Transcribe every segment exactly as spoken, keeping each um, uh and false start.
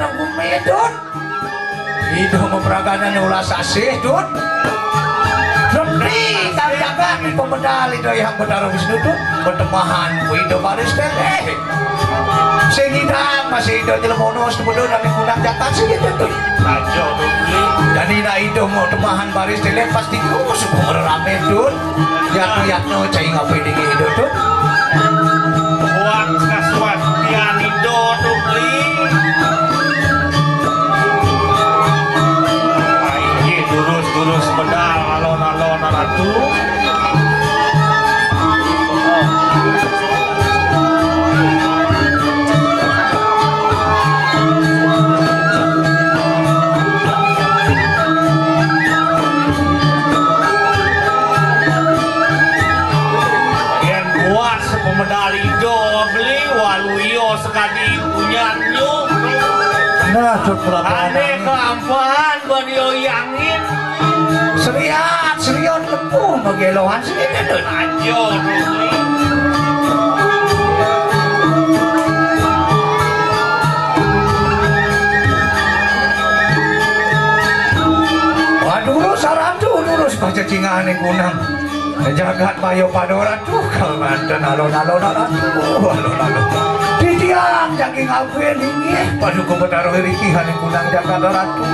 Gumedot. Ida mapraganan ulah sasih, Dut. Dut, ni, kang jagat ni pemedal ida Hyang Betara Wisnu, Dut. Betemahan ku ida baris teleh. Sing idang masih ida nyelemono sebedul dari kunang jagat sing ida, Dut. Raja, Dut. Jadi nak ida mau temahan baris teleh pasti terus rame, Dut. Yatno, yatno, cai ngape dingin ida, Dut. Buat kasuatian ida, Dut, Li. Inggih, durus-durus medal alon-alon Ratu. Yen buat sepemedal ida beli waluya sekadi punyannya. Nah, Dut Prabana. Ane keampan ban yo yangin. Seriat, seriat lepuh magelohan sini, Dut. Aja, Dut. Wah, durus saratu, durus pacacingane kunang. Jagat Bayo Padoran. Duh, kal manten alon-alon, alon. Duh, alon-alon. Titiang jagi ngabel inggih Paduka Betara Riki hane kunang jagat ratu.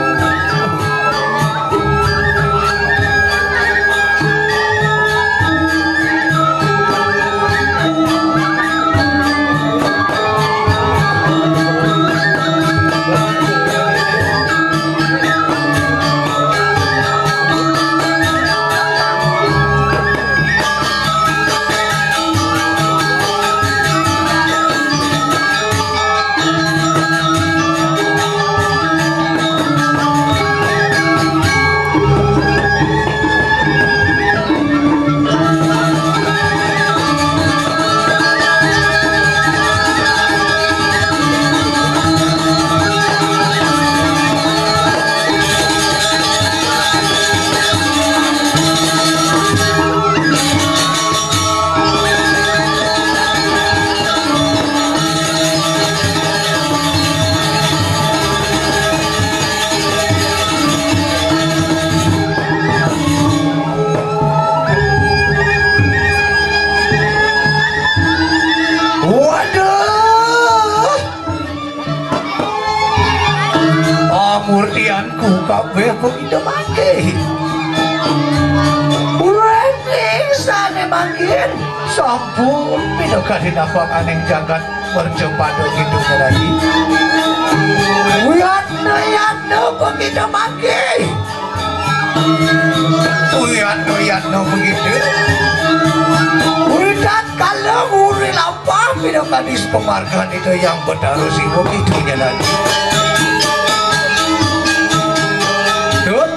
Waduh. Amurtianku kabeh begitu mangke. Urip ning sane mangkin sampun pinaka dinapakaning jagat mercapada gitu lagi. Uyat nuyat begitu mangke. Uyat-uyat no begitu. Udat kalau uri lapah pinokanis pemargan itu yang bertaruh si begitu jalan. Dut.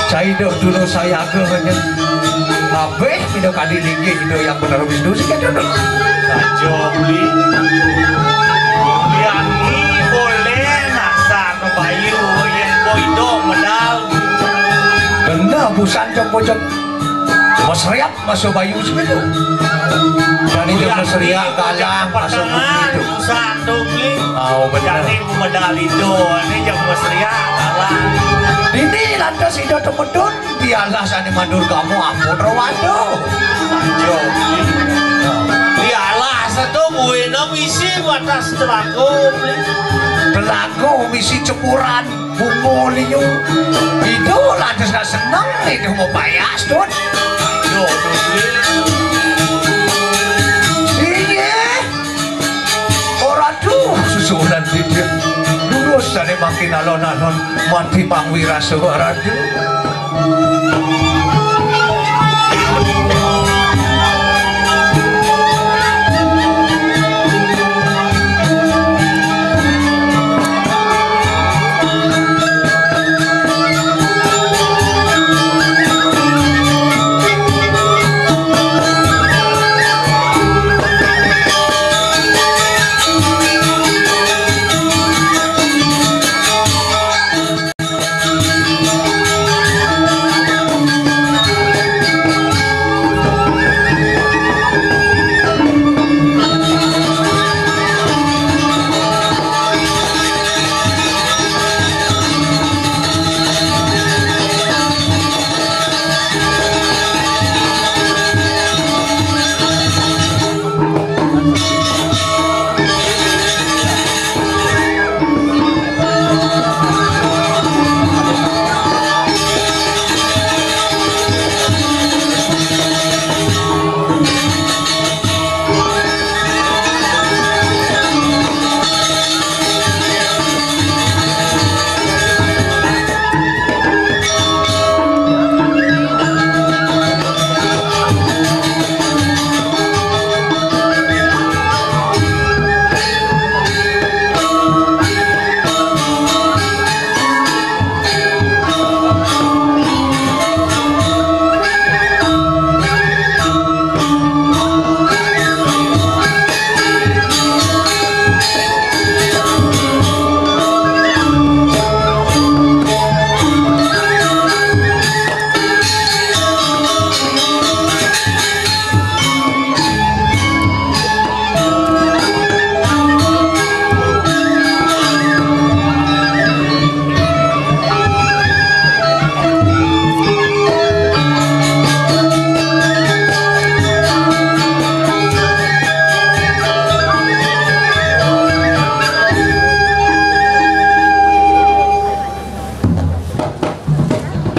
Cai dok dulu saya ke hanya. Abeh pinokanis linggih itu yang bertaruh itu sih kan, Dut. Saja beli. Yang ni boleh nasa Bayu, yen koido medal. Kena busan cok pojok. Mesriap masuk Bayu segitu. Dan itu mesriap kalah masuk bumi itu. Busan tu ni. Oh, benar. Jadi medal itu, ini jam mesriap kalah. Ini lantas itu temedun. Dialah sane mandur kamu ampun rawado. Yo. Dialah satu buena misi batas telago. Telago misi cepuran bunga liu. Itu lantas gak seneng itu mau payas, Dut. Yo, Dut. Iya. Ora duh susuhunan didik. Lurus sane makin alon-alon mati pangwirasa ora duh.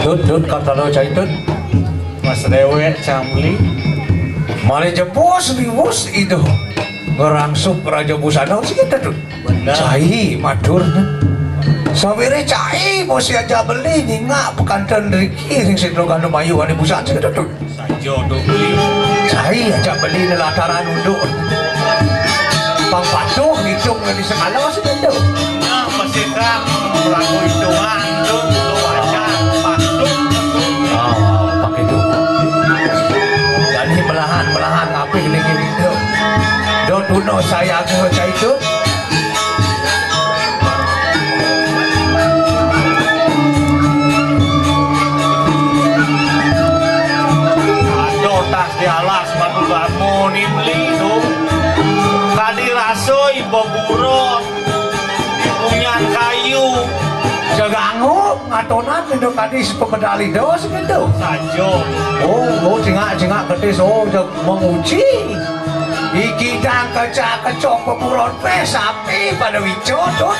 Dut, dut, kata lo cai dut. Mas Dewek Camli. Mari jebos liwus itu. Ngerangsup Raja Busana sing kita dut. Bener. Cai matur. Sawire cai mesti aja beli nyingak pekanten riki ring sidro kandung mayu ane busana sing kita dut. Saja to beli. Cai aja beli lelataran unduk. Pang patuh ngitung di sekala sing itu. Nah, mesti kan melaku hitungan tu, tu wajar, patuh, patuh. Ah, pakai tu. Jadi melahan, melahan, apih lagi itu. Dot uno saya ke cai tu. Aduh, tas di alas, manu gamu ni beli tu. Kadi rasoi, beburot, punyan kayu. Jaga angup, ngatonan, itu tadi sepemedal itu, segitu. Sajo. Oh, oh, cingak-cingak ketis, oh, jag-, menguji. Iki dang kecak-kecok beburot, pe, sapi pada wico, tu.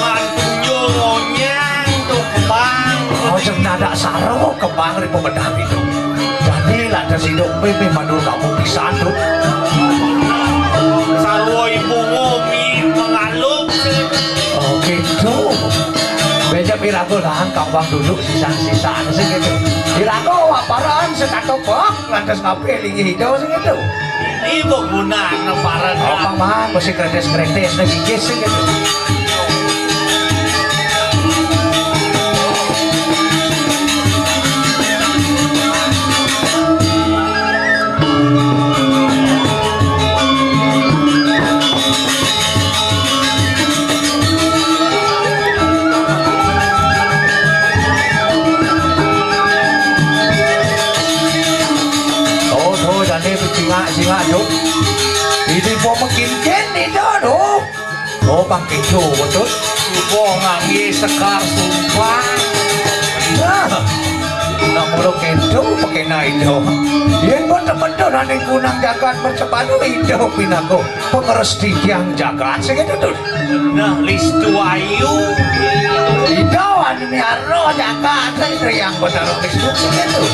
Mantunyo ngonyang tu kembang. Oh, jeng nadak saro kembang di pemedang itu. Jadi, lantas hidup mimih mandul kamu pisan tu. Sarwo ibu ngomi mengalup. Oh, gitu. Beja pirago lahan kambang duduk sisan-sisan sih gitu. Pirago waparan sekatopok. Lantas ngape linggih itu sing itu? Ibu guna ngeparan. Oh, pang mah, mesti kretes-kretes, nah, gigis sing itu. Oh, tuh, jadi becingak-cingak, Duk. Ini mau makin ken nih, Duk. Oh, Bang Kejo, betul. Subuh ngangge sekar sumpah. Nah, nak mulu Kejo pakai naik, Duk. Yen betul-betul aning kunang jagat bercepadu, itu pinaku. Pengeres tiang jagat segitu tuh. Nah, listu ayu. Itu anu miaro jagat, itu yang benar listu segitu.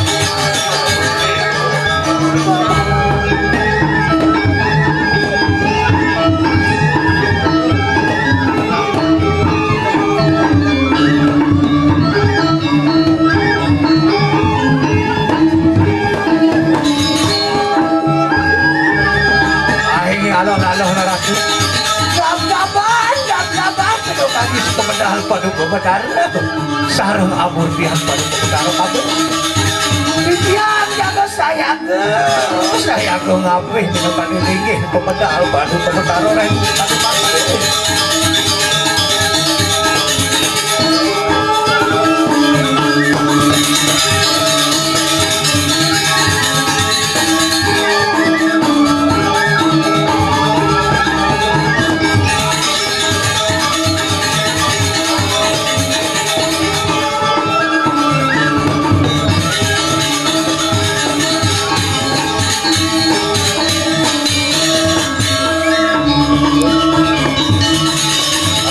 Aing alon-alon naraki. Gab-gaban, gab-gaban, kedua kali sepemedal Paduka Betara. Sareng amurtian Paduka Betara kabeh. Titiang jaga sayaga, sayaga ngabeh dina pada linggih pemedal Paduka Betara ren Paduka.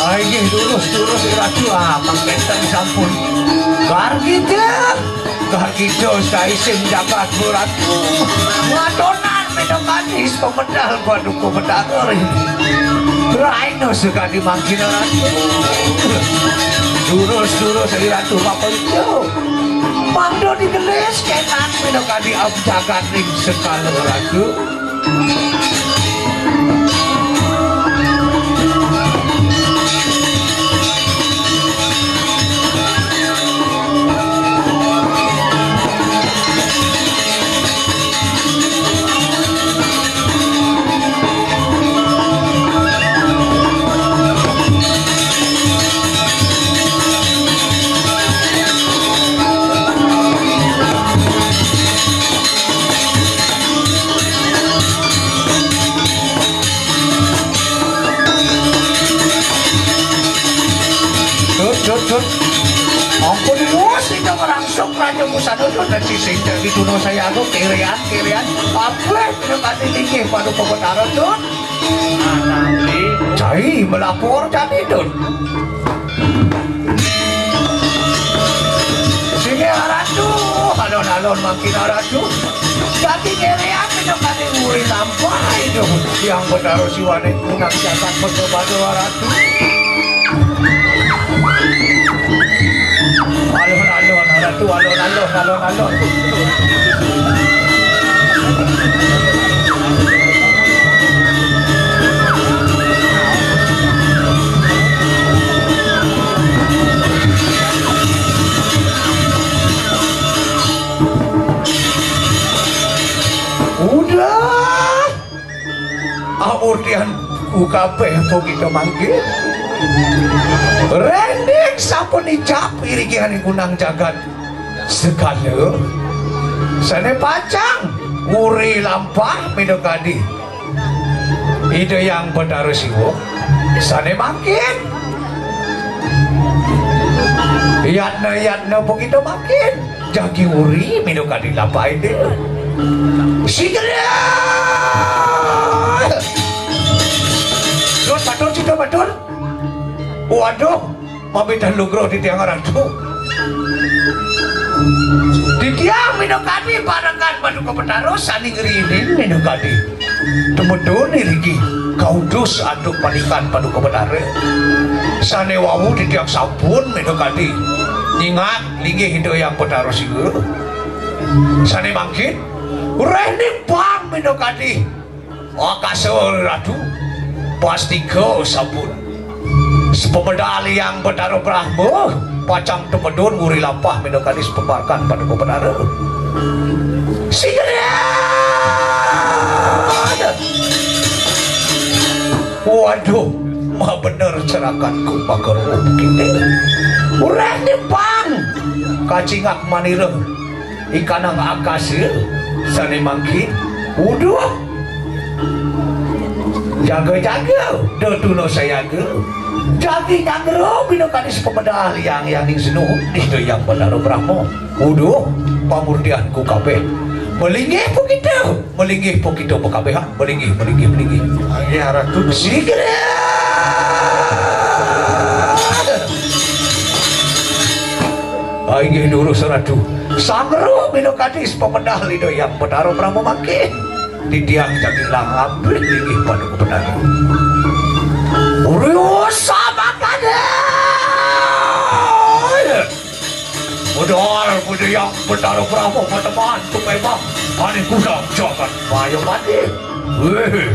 Ai, nggih, durus, durus, Ratu. Ah, mangkenten sampun. Gargita, gargita saisim jagat, Ratu. Ngatonan minangkanis pemedal Paduka Betara. Raina sekadi mangkin, Ratu. Durus, durus, Ratu, Bapak Ijo. Mangda digelis kenan minangkadi abdi jagat ring sekala, Ratu. Dun. Ampun, luwes ida ngrangsuk Raja Musa Dun, dadi sing dadi tuna sayaga, kerean, kerean. Apa kena kati linggih Paduka Betara, Dun? Cai melapor jani, Dun. Sini Ratu, alon-alon makin Ratu. Dadi kerean kena kati uri lampai, Dun. Yang Betara Siwane kunang jagat betul-betul Ratu. Alon-alon, Ratu, alon-alon, alon-alon. Udah. Amurtian ku kabeh apa kita mangkin. Rending sampun icap irikihaning kunang jagat segala. Sane pacang uri lampah minakadi Ida Yang Betara Siwa. Sane mangkin. Yatna-yatna apa kita mangkin. Jagi uri minakadi lampah Ida. Sigra! Dun, batur, Cita, batur. Waduh, mamitan lugra titiang Ratu. Titiang minakadi parekan Paduka Betara sane ngrining minakadi. Tumedun iriki kautus antuk panikan Paduka Betara. Sane wau titiang sampun minakadi nyingak linggih Ida Yang Betara Siwa. Sane mangkin, reh nipang minakadi akasa Ratu, pastika sampun. Sepemedal Yang Betara Brahma, pacang tumedun nguri lampah minakadi sepembarkan Paduka Betara. Sigra! Waduh, mabener cerakatku, Pak Guru. Reh nipang kacingak manira ikanang akasa sane mangkin. Uduh. Jaga-jaga, da tuna sayaga. Jagi nyangra bina kadi sepemedal yang, yang ning senuhun Ida Yang Betara Brahma. Uduh, pamurtianku kabeh. Malinggih pun kita, malinggih pun kita pekabehan, malinggih, malinggih, malinggih. Inggih, Ratu. Sigra. Ah, inggih durus, Ratu. Sangro bina kadi sepemedal Ida Yang Betara Brahma mangkin. Titiang jagi langap linggih Paduka Betara. Urius samakana. Modal budaya Betara Brahma pateman tumembang ane kudang jagat maya mati. Weh.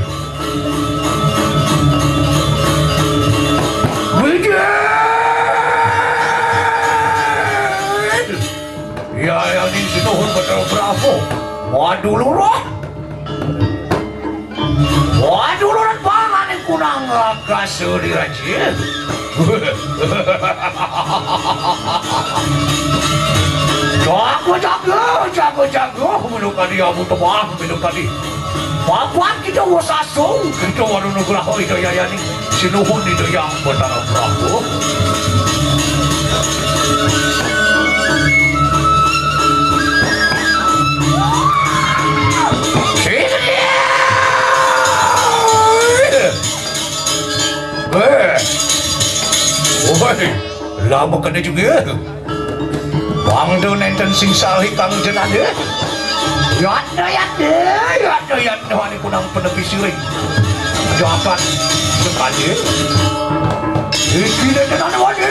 Wih. Ya, ya, ning senuhun Betara Brahma. Waduh, lurah. Waduh, lurah pangan kunang raksasa diraja. Jaga, jaga, jaga, jaga, mula kadi amu tebang, mula kadi. Papan kita wasasung, kita waru nugraha Ida Yayaning. Sinuhun Ida Yang Betara Brahma. Eh. Woi, lama kena juga. Bangda nenten sing salih kang jenade. Yatna, yatna, yatna, yatna, ane kunang penepi siring. Jagat sekali. Iki nenten ane wani.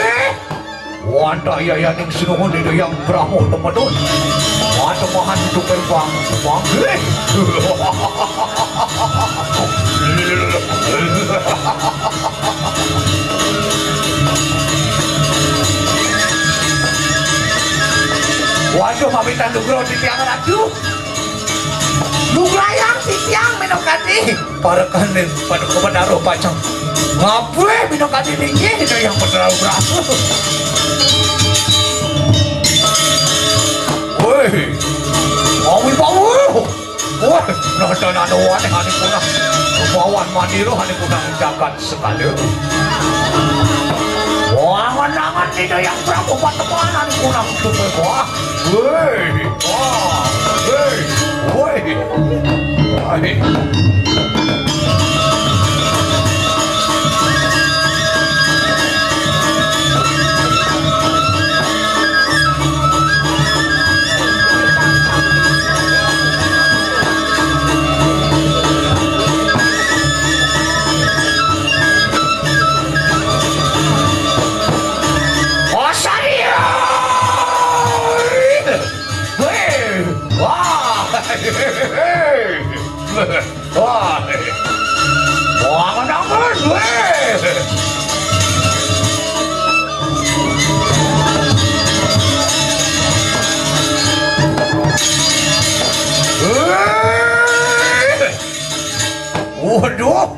Wantah yayaning sinuhun Ida Yang Brahma temedun. Mata mahan tukar bang, bang. Waduh, pamitan nugra titiang Ratu. Nugrayang titiang minakadi. Parekan ning Paduka Betara pacang. Ngabeh minakadi linggih Ida Yang Betara Brahma. Woi. Awi bawa. Wah, nonton anu aneh ane kunang. Bawan manira ane kunang jagat sekali. Wah, Nangan Ida Hyang Prabu Patemanan kunang tutup. Wah. Woi. Wah. Woi. Woi. Woi. Osario! Hei! Wah! Hei! Wah! Wah, kenapa? Hei! Hei! Waduh!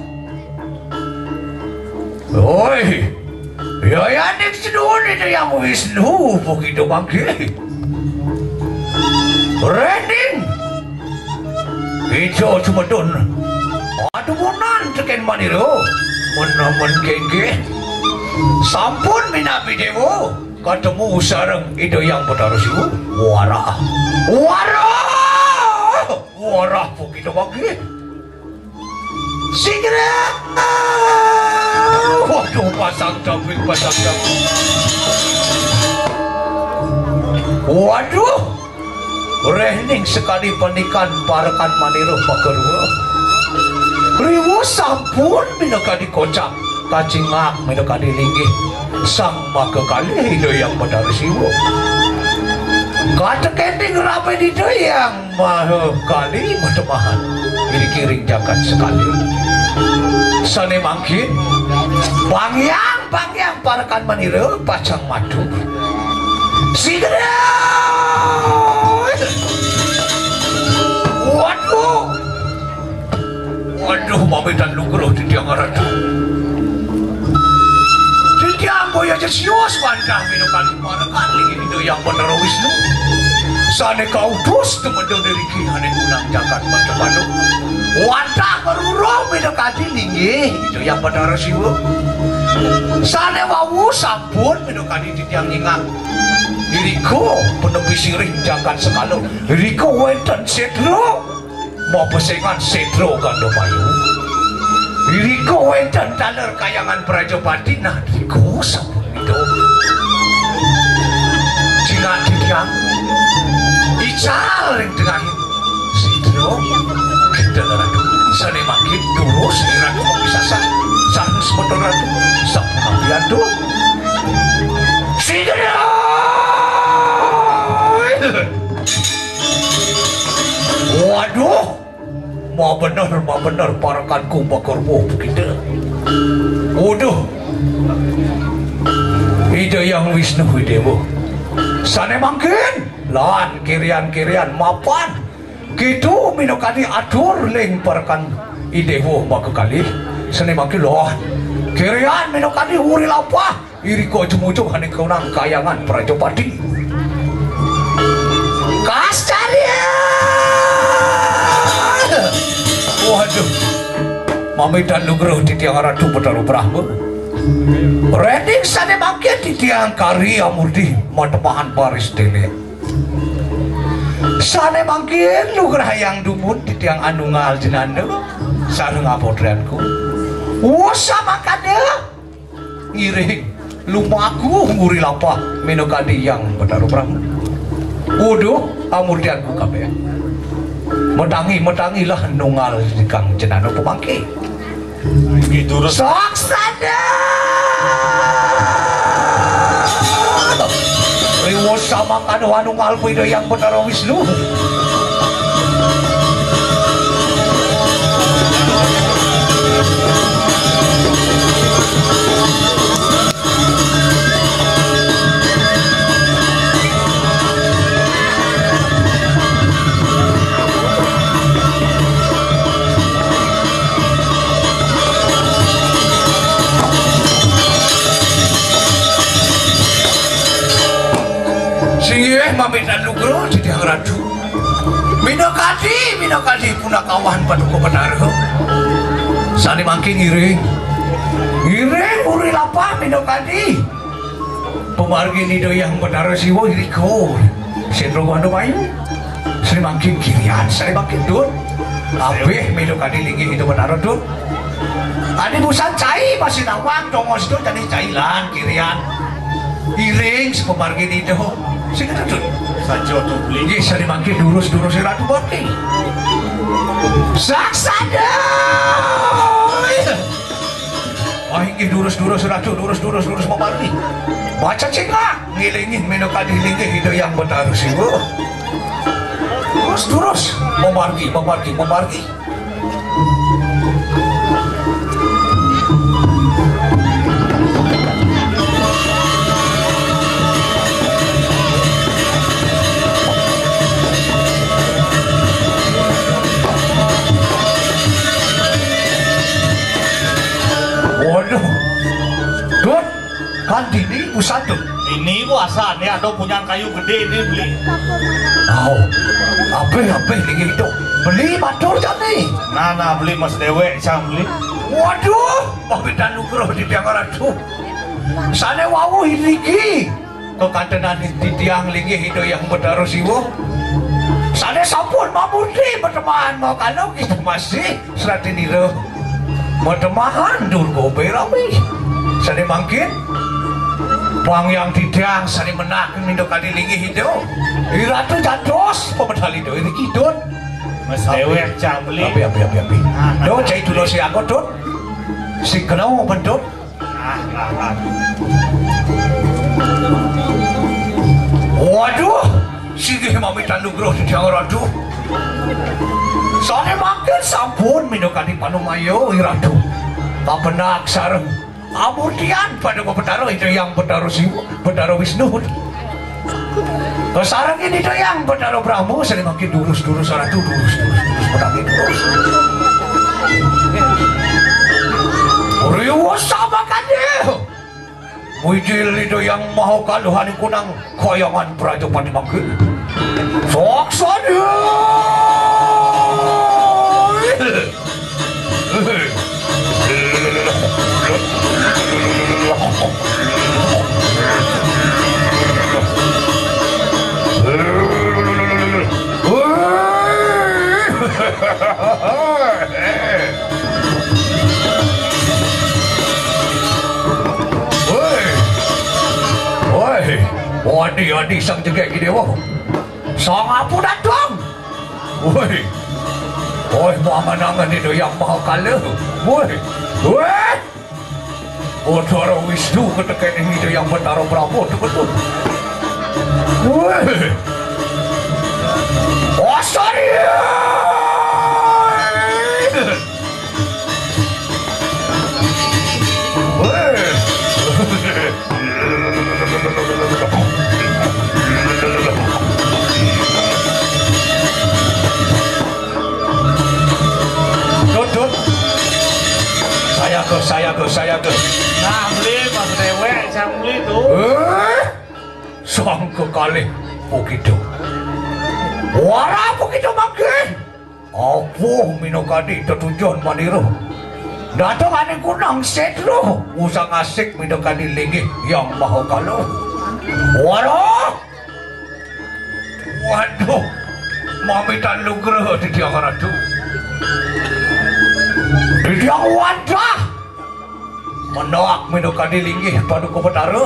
Oi, ya, ya, ning seduhun Ida Hyang Wisnu, begitu bangkit. Rening. Ijo cumedun. Aduh, munan teken manira. Menamen kengke. Sampun minabi dewa. Ketemu sareng Ida Hyang Betara Siwa. Warah. Warah. Warah, begitu bangkit. Sigra! Waduh, pasang jabrik, pasang jabrik. Waduh, rehning sekali panikan parekan manira pakerua. Riwus sampun minakadi kocap, kacingak minakadi linggih. Sang makakalih Ida Hyang Betara Siwa. Katekening ramen Ida Hyang Maha Kali matemahan. Iri kiring jagat sekali. Sane mangkin, bangyang, bangyang parekan manira pacang matur. Sigra! Waduh! Waduh, pamitan lugra titiang Ratu. Titiang boya ja sios wantah minakadi parekan Ida Hyang Betara Wisnu. Sane kautus tumedun iriki ane kunang jagat Mertapadu. Wantah karuruh minakadi linggih Ida Hyang Betara Siwa. Sane wau sampun minakadi titiang nyingak. Irika penepi sirih jagat sekala. Irika wenten sedra. Mapesengan sedra Gandamayu. Irika wenten taler Kayangan Prajapati, nah, irika sampun ida. Jingat titiang ical ring tengahing sedra. Kita Ratu sane mangkin durus Ratu mapisasar. Sareng semeton Ratu sampun apiantuk. Sedra. Waduh, mabener, mabener parekanku makerbuh begitu. Waduh. Ida Hyang Wisnu Dewa. Sane mangkin, lan kirian-kirian mapan. Kitu minakadi atur ring parekan Idewa makakalih. Sane mangkin, lan kirian minakadi uri lapah. Irika jumujug ane kunang Kayangan Prajapati. Kascarya! Waduh. Mamitan nugraha titiang Ratu Betara Brahma. Rening sane mangkin titiang kari amurti matemahan baris dene. Sane mangkin nugrahayang dumun titiang anunggal jenana sareng apotrianku. Wus samakada ngiring lumaku nguri lapah minakadi Hyang Betara Brahma. Uduh, amurtianku kabeh. Metangi, metangilah nunggal Kang Jenana pemangke. Saksana. Riwus samangkana anu ngalpa Ida Hyang Betara Wisnu. Singgih mamitan nugraha titiang Ratu. Minakadi, minakadi punakawan Paduka Betara. Sane mangkin ngiring. Ngiring uri lapah minakadi. Pamargin Ida Hyang Betara Siwa irika. Sendro Gandum Ayu. Sri mangkin kirian, sri mangkin dun. Abih melu kadi linggih Ida Betara dun. Adi busan cai masih nawang tongos dun, jadi cai lan kirian. Iring sepamargin Ida. Sing dun. Saja tu beli. Nggih, sri mangkin durus-durus Ratu Bati. Saksada. Oh, inggih durus-durus Ratu, durus-durus, durus mamargi. Baca cingak, ngilingi minakadi linggih Ida Hyang Betara Siwa. Durus-durus mamargi, mamargi, mamargi. Waduh. Dut, kan dini busan, Dut. Ini puasa nih, ada punya kayu gede ini beli. Au. Apa, apa ini itu? Beli matur jani. Nah, nah, beli mas dewek, sang beli. Waduh, pamitan nugroh di tiang ratu. Sane wau iriki. Kekantenan titiang linggih Ida Hyang Betara Siwa. Sane sampun mamurti pertemahan mau kalau kita masih seratinira. Matemahan Durga Berawi. Sane mangkin, pang yang titiang sane menak minakadi linggih Ida. Iratu jantos pemedal Ida iriki, Dut. Mas dewek, cang beli. Api, api, api, api. Ah, do, cai tulo si anggot, Dut. Si kenau bentuk. Ah, ah, ah. Waduh, singgih mamitan nugroh titiang Ratu. Sane mangkin sampun minakadi panumaya Ratu. Papenak sareng amurtian pada Betara Ida Hyang Betara Siwa, Betara Wisnu. Kasarengin Ida Hyang Betara Brahma, sane mangkin durus-durus Ratu, durus-durus, durus, pedangin durus. Riwasa makane. Wijil Ida Hyang Maha Kaluh ane kunang kayangan prajapati mangke. Saksana. Woi. Woi. Wadi, adi sang jegek ki dewa. Sang apu datang. Woi. Woi, mau angan-angan Ida Hyang Maha Kala. Woi. Woi. Betara Wisnu keteken Ida Hyang Betara Brahma tu betul. Woi. Osaria. Dut, Dut. Saya ke, saya ke, saya ke. Nah, beli pas dewek, sang beli tu. Eh, sang kekalih begitu. Wara begitu mangke. Apuh minakadi tetujon manira. Dateng ane gunang sedro, usang asik minakadi linggih Hyang Maha Kala. Waduh. Waduh. Mamitan nugroh titiang ratu. Titiang wadah. Mendak minakadi linggih Paduka Betara.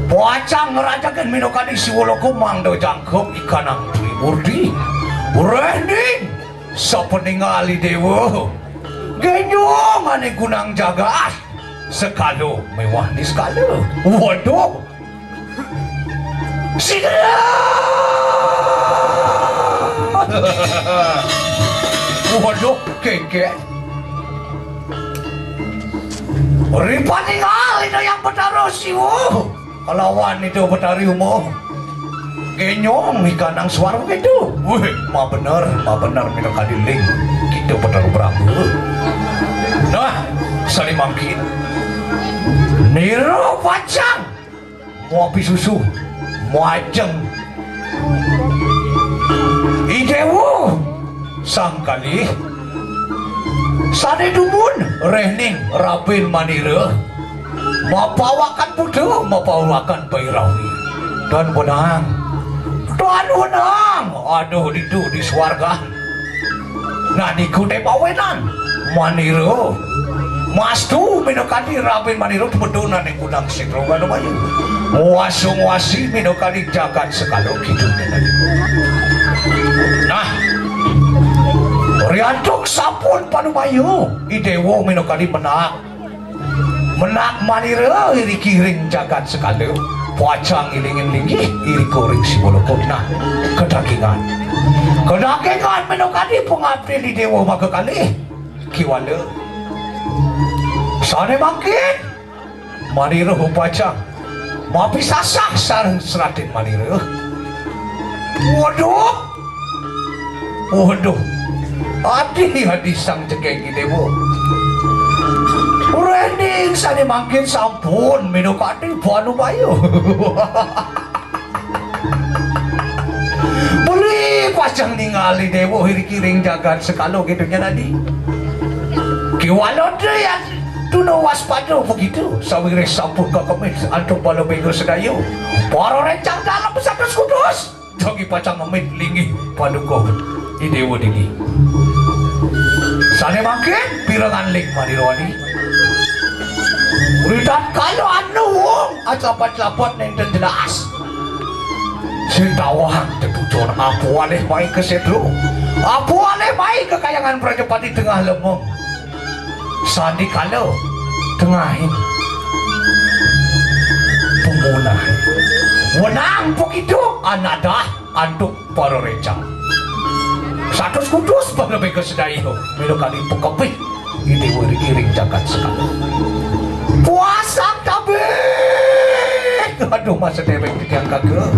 Pacang ngrajaken minakadi Siwaloka mangda jangkep ikanang Trimurti. Rehning sapaningal i dewa. Genyong ane gunang jagat. Sekala miwah niskala. Waduh. Sida. Waduh, kengkek. Ripaningal Ida Hyang Betara Siwa kalawan Ida Betari Uma. Genyong ikanang suara itu. Wih, ma bener, ma bener minakadi ling. Kita Betara Brahma. Nah, sane mangkin. Nira pacang. Mopi susu, majeng. I dewa sang kalih sane dumun rehning rabin manira. Mapawakan Buddha, mapawakan Bhairawi. Tuan Wenang. Tuan Wenang. Aduh, ditu di swargan. Nah, niku dé mawinan. Manira. Mastu minakadi Raden Manira tumedun aning Kunang Sétra Manumayu. Nguwasa-nguwasi minakadi jagat sekala kidul. Nah, riantuk sampun panumayu, I Déwa minakadi mendak. Mendak manira iriki ring jagat sekala, pacang ngilingang linggih irika ring Siwaloka. Nah, kadagingan. Kadagingan minakadi pangabdin I Déwa maka kalih. Kiwala. Sané mangkin manira pacang mapisasah sareng seratin manira. Waduh. Waduh. Adi, adi sang jegég I Déwa. Réning sané mangkin sampun minakadi panumayu. Beli pacang ningali Déwa iriki ring jagat sekala gitu nya tadi. Kiwala dé ya tuna waspada begitu, sawiréh sampun kakemit antuk bala béga sedaya. Para rencang dalem satus kutus. Jagi pacang ngemit linggih paduka I Déwa dini. Sané mangkin pirengan ling manira wani. Ritatkala anu wong acapat-capat nénten jelas. Sing tawang tetujon apa alih mai ka sétra. Apa alih mai ka kayangan Prajapati tengah lemeng. Sandikala tengahing pemunah. Wenang begitu anadah antuk para rencang. Satus kutus bala béga sedaya minakadi pakebih I Déwa iriki ring jagat sekala. Puasang tabih. Aduh, masa déwék titiang kagem.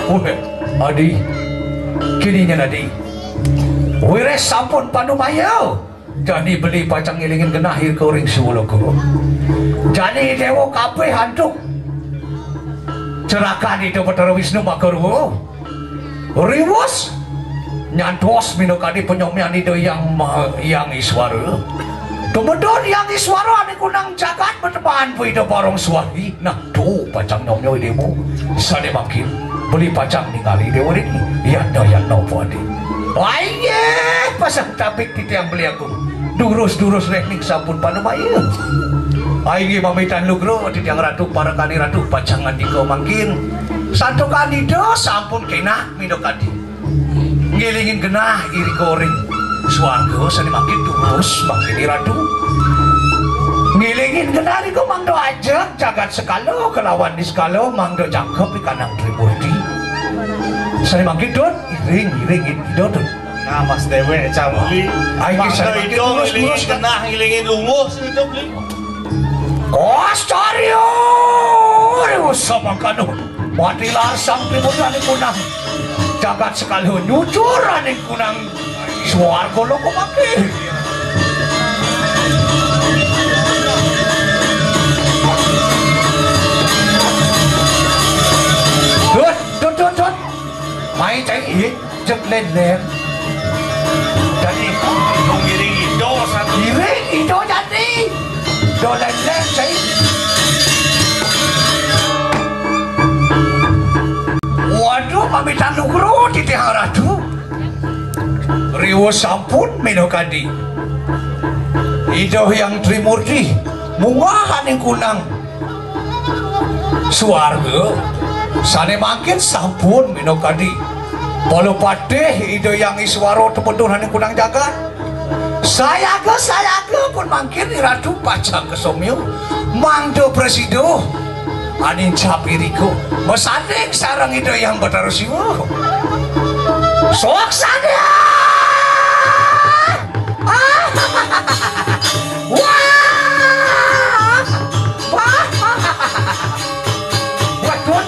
Wéh, adi. Kini nyen adi. Wiréh sampun panumayu. Jani beli pacang ngilingin genah irika ring Siwaloka. Jani Déwa kabéh antuk cerakan Ida Betara Wisnu Makarua. Riwus nyantos minakadi panyomyan Ida Hyang Ma-, Hyang Iswara. Tumedun Hyang Iswara ané kunang jagat matembahan pa Ida Barong Suwari. Nah, to pacang nyomya Déwa. Sané mangkin beli pacang ningali Déwa niki. Yatna-yatna padi. Inggih, pasang tabih titiang beli agung. Durus-durus réh ning sampun panumayu. Inggih, mamitan lugra titiang ratu, parekaning ratu pacang ngandika mangkin. Santukan Ida sampun kénak minakadi. Ngilingin genah irika ring swarga sané mangkin durus mangkin I Ratu. Ngilingin genah irika mangda ajeg jagat sekala kalawan niskala mangda jangkep I Kanang Trimurti. Sané mangkin Dun, iring, iring Ida Dun. Nah, Mas Déwék, cabuli. Ai, mangda sané mangkin Ida durus, ngilingin durus, genah, ngilingin lungguh, sing Ida beli. Kos carya, Déwa Samangkana. Mati lar Sang Trimurti aning kunang jagat sekala, nyucur aning kunang swarga loka mati. Dut, dut, dut, dut. Mai cai, ih, jeg lén-lén. Dadi, ngiring Ida satu. Ngiring Ida jani. Ida lén-lén, cai. Waduh, pamitan lugra titiang Ratu. Riwus sampun minakadi. Ida Hyang Trimurti munggah aning kunang swarga, sané mangkin sampun minakadi. Bala patih Ida Hyang Iswara tumedun aning kunang jagat. Sayaga, sayaga pun mangkin I Ratu pacang kasomya mangda prasida aning cap irika masanding sareng Ida Hyang Batara Siwa. Sok sanding! Ah! Wah! Wah! Waduh!